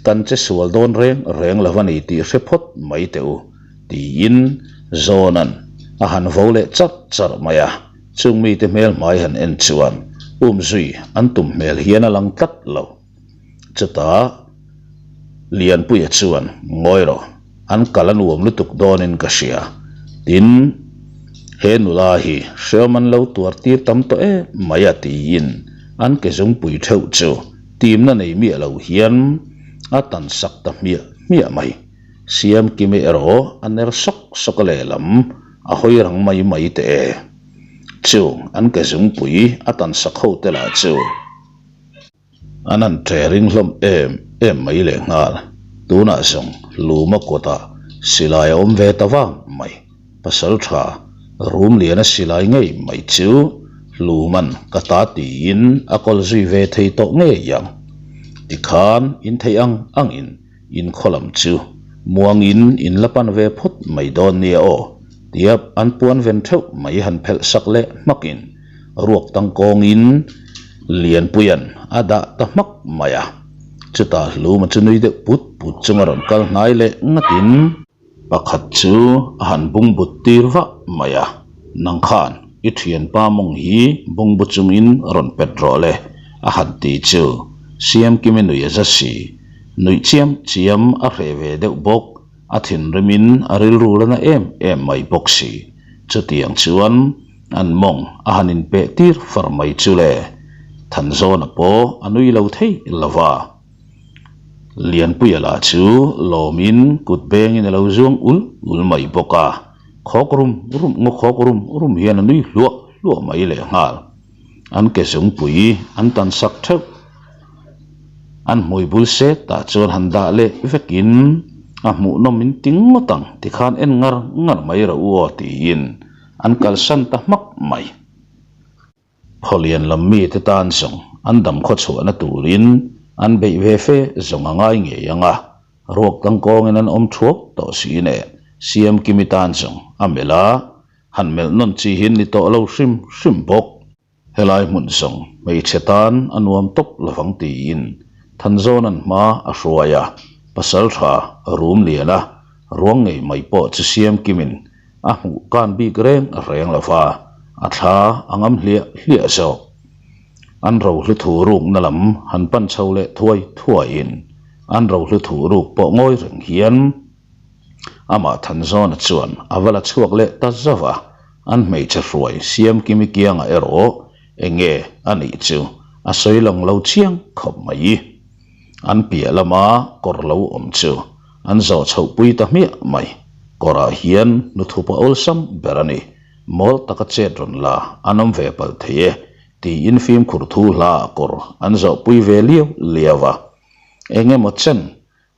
kan che sual dawn reng reng lo a ni tih hre phawt mai teh u, tiin Zawna'n a han vo leh charh charh mai a, chung mite hmel hmai han en chuan um zui an tum hmel hian a lang tlat lo. Chutah Lianpuia chuan, Ngawi rawh, an kal a nuam lutuk dawnin ka hria. Tin, he nula hi hreawm an lo tuar tir tam tawh em mai a tiin an ke zungpui theuh chu timna nei miah lo hian a tan sak ta hmiah hmiah mai. Siamkimi erawh a ner sawk sawk a lehlam a hawi rang mai mai teh e. Chung an ke zungpui a tan sak ho te lah chu. An han ṭe ring hlawm em em mai leh nghal. Tunah zawng Luma kawtah silai a awm ve ta vang mai. Pasalṭha Rumliana silai ngei mai chu Luman ka ta tiin a kawl zui ve thei tawh ngei ang. Tikhan in theih ang angin In khaw lam chu muangin in la pan ve phawt mai dawn nia aw, tia an puan ven theuh mai han phelh sak leh hmakin ruak tangkawngin Lianpuia'n a dah ta hmak mai a. Chutah Hluma chu nui deuh put put chunga rawn kal hnai leh ngatin. Pakhat chu a han bungbut tir vah mai a, Nang khan i thianpa mawng hi bungbu chungin rawn pet rawh le, a han ti chu Siamkimi nui a za si. Nuih chiam chiam a hreh ve deuh bawk, a thinrimin a rilru la na em em mai bawk si. Chutiang chuan an mawng a han inpeh tir far mai chu le, Thanzawna pawh a nui lo thei lo va. Lianpuia lah chu lawmin kut bengin a lo zuang ul ul mai bawk a, khawk rum rum ngaw khawk rum rum hian a nui hluah hluah mai leh nghal. An ke zungpui an tan sak theuh. An hmui bul set tah chuan han dah leh vekin a hmuhnawm in ti ngawt ang tikhan en ngar ngar mai rawh u aw tiin an kalsan ta hmak mai. Khawlian lam mite tan zawng an dam khawchhuahna turin an beih ve fe zawng a ngai ngei ang a, ruak tangkawngin an awm thuak tawh si nen Siamkimi tan zawng a melh a, han melh nawn chi hi ni tawh lo hrim hrim bawk. Helai hmun zawng hmeichhe tan a nuam tawp lovang tiin Thanzawna'n hma a hruai a, Pasaltha Rumliana ruang ngei mai pawh chu Siamkimin A hmuh kan bik reng reng lo va, a thla a ngam hliah hliah zawk. An rohlu thu rukna lam han pan chho leh thuai thuaiin an rohlu thu ruk pawh ngawi reng hian amah Thanzawna chuan a va la chhuak leh ta zauh a, an hmeichhe hruai Siamkimi kiangah erawh eng nge a nih chu a sawi lang lo chiang khawp mai. An piah lama kawr lo awm chu an zawh chhoh pui ta hmiah mai. Kawrah hian hnuthup a awlsam ber a ni. Mawl taka chet rawn la an awm ve palh thei e tiin fimkhur thu hla ah kawr an zawh pui ve liau liau a. Eng emaw chen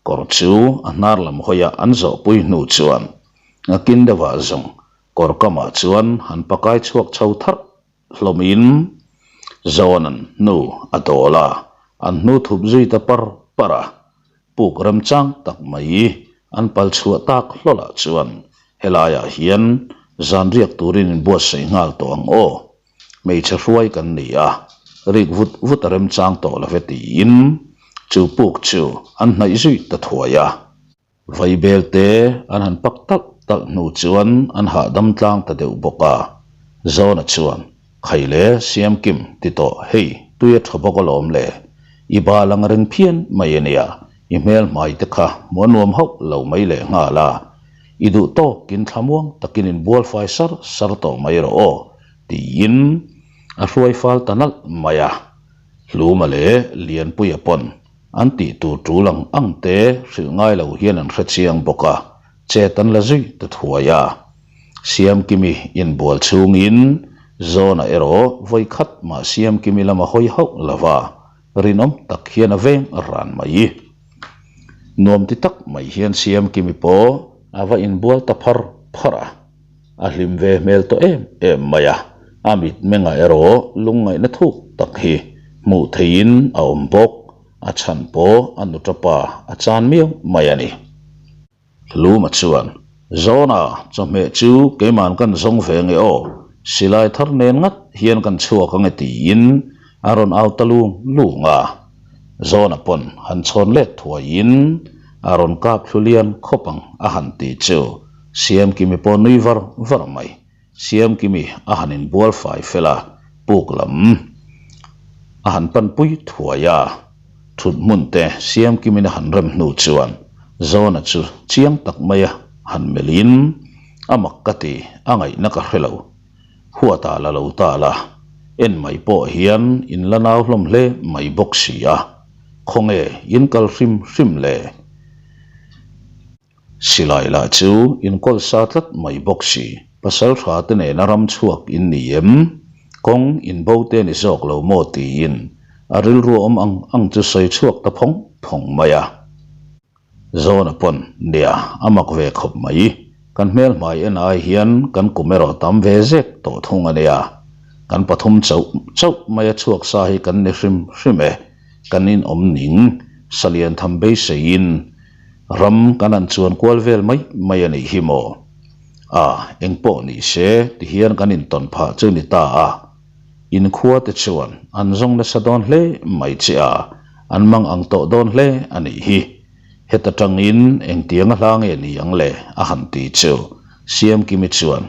kawr chu a hnar lam hawiah an zawh pui hnu chuan a kin deuhah zawng kawr kamah chuan han pakai chhuak chho tharh Hlawmin zawn an hnu a dawl a, an hnu thup zui ta par par a. Puk remchang tak mai an pal chhuah tak hlawlah chuan helaiah hian zan riak turin inbuatsaih nghal tawh ang aw. Hmeichhe hruai kan ni a, rik vut vut a remchang tawh lo ve tiin chu puk chu an hnaih zui ta thuai a. Vaibel te an han pak talh talh hnu chuan an hahdam tlang ta deuh bawk a. Zawna chuan, Khai le, Siamkim, ti tawh, hei, tui a tha bawk alawm le. I bal ang reng phian mai a nia, i hmel hmai te kha hmuh a nuam hauh lo mai leh nghal a. I duh tawkin thlamuang takin inbual fai sar sar tawh mai rawh aw, tiin a hruai fal ta nalh mai a. Hluma leh Lianpuia pawn an tih tur tul ang ang te hrilh ngai lo hian an hre chiang bawk a, chet an la zui ta thuai a. Siamkimi inbual chhungin Zawna erawh vawi khat mah Siamkimi lama hawi hauh lo va, rinawm tak hian a veng ran mai. Nuam ti tak mai hian Siamkimi pawh a va inbual ta phar phar a. A hlim ve hmel tawh em em mai a, a mitmengah erawh lungngaihna thuk tak hi hmuh theihin a awm bawk, a chhan pawh a nutapa a chan miau mai a ni. Luma chuan, Zawna, chawhmeh chu keiman kan zawng ve nge aw, silai thar nen ngat hian kan chhuak ange tiin a rawn au ta lung lung a. Zawna pawn han chhawn let thuaiin a rawn kap thlu lian khawp ang a han ti chu Siamkimi pawh nui var var mai. Siamkimi a han inbual fai fel a, puk lam a han panpui thuai a. Thut hmun te Siamkimin a han rem hnu chuan Zawna chu chiang tak maia han melhin, A mak ka ti, a ngaihna ka hre lo. Huatah la lo ta la, en mai pawh hian in la nau hlawm hle mai bawk si a, khawnge in kal hrim hrim le? Silai lah chu inkawl sa tlat mai bawk si, pasal tha te nena ram chhuak in ni em? Kawng inbo te ni zawk lo maw tiin a rilru awm ang ang chu sawi chhuak ta phawng phawng mai a. Zawna pawn, Nia, a mak ve khawp mai. Kan hmel hmai en ai hian kan kum erawh tam ve zek tawh thung a nia. Kan pathum chauh chauh maia chhuak sa hi kan ni hrim hrim e. Kan inawm ning, salian tham beiseiin Ram kan han chuan kual vel mai mai a nih hi maw? A, engpawh ni se ti hian kan intawn phah chu ni ta a. Inkhua te chuan an zawng nasa dawn hle mai che a, an mang ang tawh dawn hle a nih hi. Heta tangin engtianga hla nge ni ang le? a han ti chu Siamkimi chuan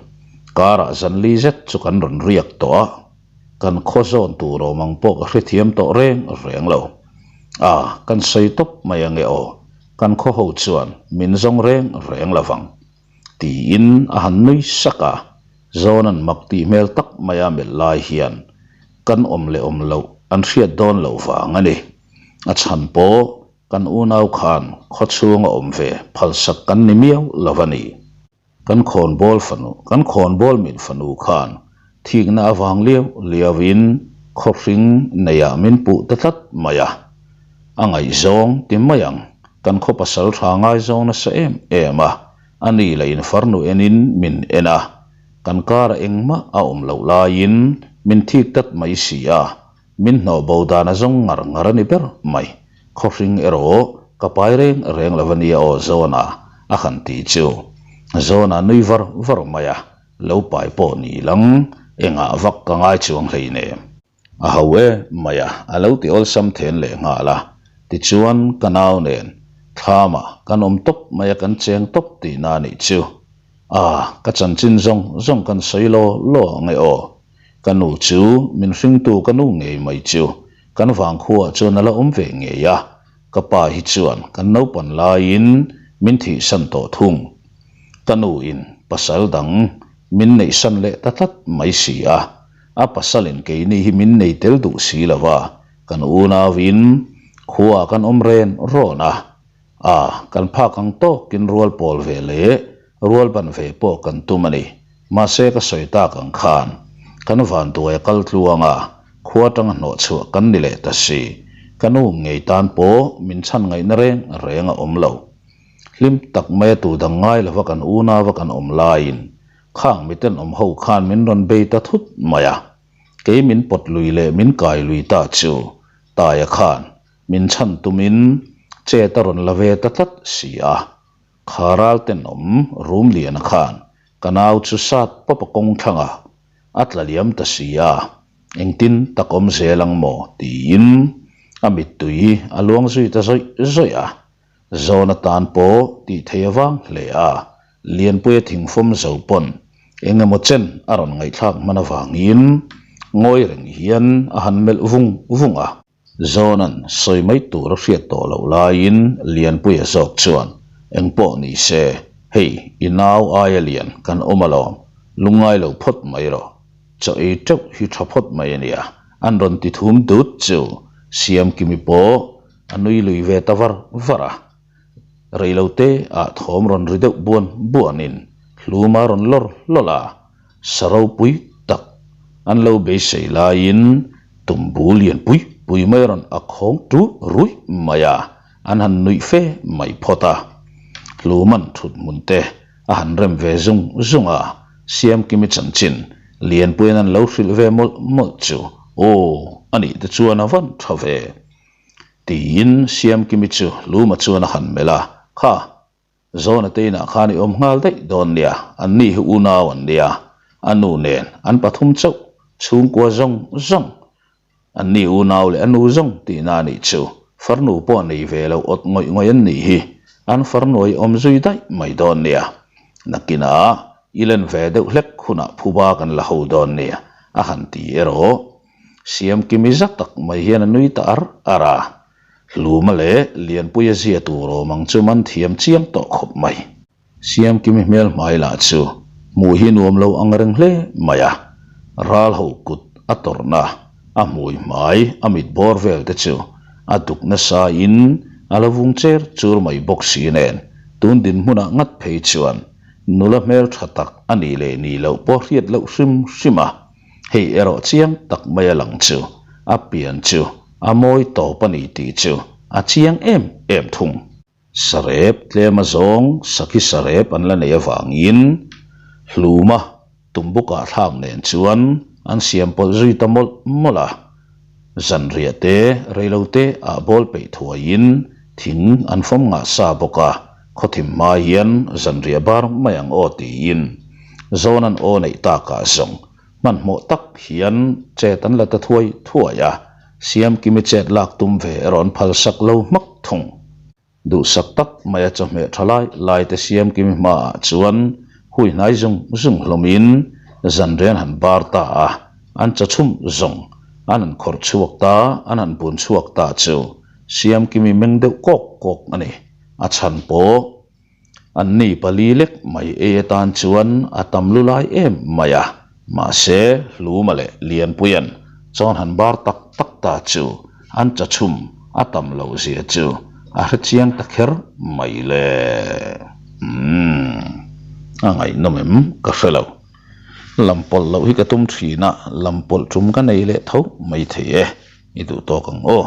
karah zanli zet chu kan rawn riak tawh a. Kan khaw zawn tur awm ang pawh ka hrethiam tawh reng reng lo. A, kan sawi tawp mai ange aw, kan khaw ho chuan min zawng reng reng lo vang. Tiin a han nui sak a, Zawna'n mak tih hmel tak maia melh lai hian kan awm leh awm loh an hriat dawn loh vang a ni. A chhan pawh kan unau khan khaw chhunga awm ve phalsak kan ni miau lo a ni. Kan khawnbawl fanu, kan khawnbawl min fanu khan thikna avang liau liauin khawhring neiah min puh ta tlat mai a. A ngaihzawng ti mai ang, kan khaw pasal tha ngaizawng nasa em em a, a ni leh in farnu enin min en a, kan kara engmah a awm loh laiin min thik tlat mai si a, Min hnawh bo dan a zawng ngar ngar a ni ber mai. Khawhring erawh ka pai reng reng lo a nia aw Zawna a han ti chu. Zawna nui var var mai a, lo pai pawh ni lang engah vak ka ngai chuang hleinem. A ho e mai a, a lo ti awlsam then leh nghal a. Tichuan ka nau nen thlamah kan awm tawp mai a kan cheng tawp tihna a nih chu. A, ka chanchin zawng zawng kan sawi law law ang e aw. Ka nu chu min hringtu ka nu ngei mai chu kan vangkhuaah chuan a la awm ve ngei a, ka pa hi chuan kan naupan laiin min thihsan tawh thung. Ka nu in pasal dang min neihsan leh ta tlat mai si a, a pasalin keini hi min nei tel duh si lo va, kan unauin khuaah kan awm ren rawn a, a kan phak ang tawkin rual pawl ve leh Rual ban ve pawh kan tum a ni. Mahse ka sawi tak ang khan kan vanduai a kal tluang a, khua atanga hnawh chhuah kan ni leh ta si. Ka nu ngei tan pawh min chhan ngaihna reng reng a awm lo. Hlim tak maia tu dang ngai lova kan unau a kan awm laiin khang miten awm ho khan min rawn bei ta thut mai a. Kei min pawt lui leh min kai lui ta chu Taia khan min chhan tumin chet a rawn la ve ta tlat si a. Kha ral tenawm Rumliana khan ka nau chu sat pawp a kawng thlang a, a tla liam ta si a, engtin tak awm zel ang maw tiin a mittui a luang zui ta zawih zawih a. Zawn atan pawh tih theih avang hle a, Lianpuia thingfawm zo pawn eng emaw chen a rawn ngaihthlak hman avangin ngawi reng hian a han melh vung vung a. Zawnan sawi mai tur a hriat tawh loh laiin Lianpuia zawk chuan, Engpawh ni se, hei i nau aia lian kan awm alawm, lungngai lo phawt mai rawh. Chaw ei teuh hi tha phawt mai a nia, an rawn ti thum dut chu Siamkimi pawh a nui lui ve ta var var a. Reilote ah thawm rawn ri deuh buan buanin hlum a rawn lawr hlawlh a, sa ropui tak an lo beisei laiin tumbu lian pui pui mai rawn a khawng ṭul ruih mai a, an han nuih fe mai phawt a. Hluman thut hmun te a han rem ve zung zung a, Siamkimi chanchin Lianpuia'n an lo hrilh ve mawlh mawlh chu, Aw, anih te chuan a van ṭha ve. Tiin Siamkimi chu Luma chuan a han melh a, Kha, Zawna te inah khan i awm nghal daih dawn nia, an ni hi unau an nia, a nu nen an pathum chauh, chhungkua zawng zawng, an ni unau leh a nu zawng tihna a nih chu, farnu pawh nei ve lo awt ngawih ngawih an nih hi, an farnuai awm zui daih mai dawn nia, nakinah i len ve deuh hlek hunah phuba kan la ho dawn nia, a han ti erawh. Siamkimi za tak mai hian a nui ta ar ar a, Hluma leh Lianpuia zia tur awm ang chu man thiam chiang tawh khawp mai. Siamkimi hmel hmai lah chu hmuh hi nuam lo ang reng hle mai a, ral ho kut a tawrhna, a hmui hmai, a mit bawr vel te chu a duk nasa in a la vung cher chur mai bawk si nen tun dinhmunah ngat phei chuan nula hmel tha tak a nih leh nih loh pawh hriat loh hrim hrim a. Hei erawh chiang tak mai a lang chu, a pian chu a mawi tawp a ni tih chu a chiang em em thung. Sarep tlem a zawng sakhi sarep an la neih avangin hluma tumbukah thlak nen chuan an siam pawlh zui ta mawlh mawlh a. Zanriah te reilo te ah bawl peih thuaiin thing an fawm ngah sa bawk a, khawthim hma hian zanriah bar mai ang aw tiin Zawnan aw neih takah zawng hmanhmawh tak hian chet an la ta thuai thuai a, Siamkimi chet lak tum ve erawh an phalsak lo hmak thung. Duhsak tak maia chawhmeh tha lai lai te Siamkimi hmaah chuan hui hnai zung zung hlawmin zanrian han bar ta a, an chawchhum zawng an han khawrh chhuak ta, an han bun chhuak ta chu Siamkimi meng deuh kawk kawk a ni. A chhan pawh An ni pali lek mai ei atan chuan a tam lu lai em mai a, mahse Hluma leh Lianpuia'n chawn han bar tak tak ta chu an chachhum a tam loh zia chu a hre chiang ta kher mai le. Umm, a ngaihnawm em ka hre lo. Lam pawlh loh hi ka tum thin a, lam pawlh tum ka nei leh tho mai thei e, i duh tawk ang aw.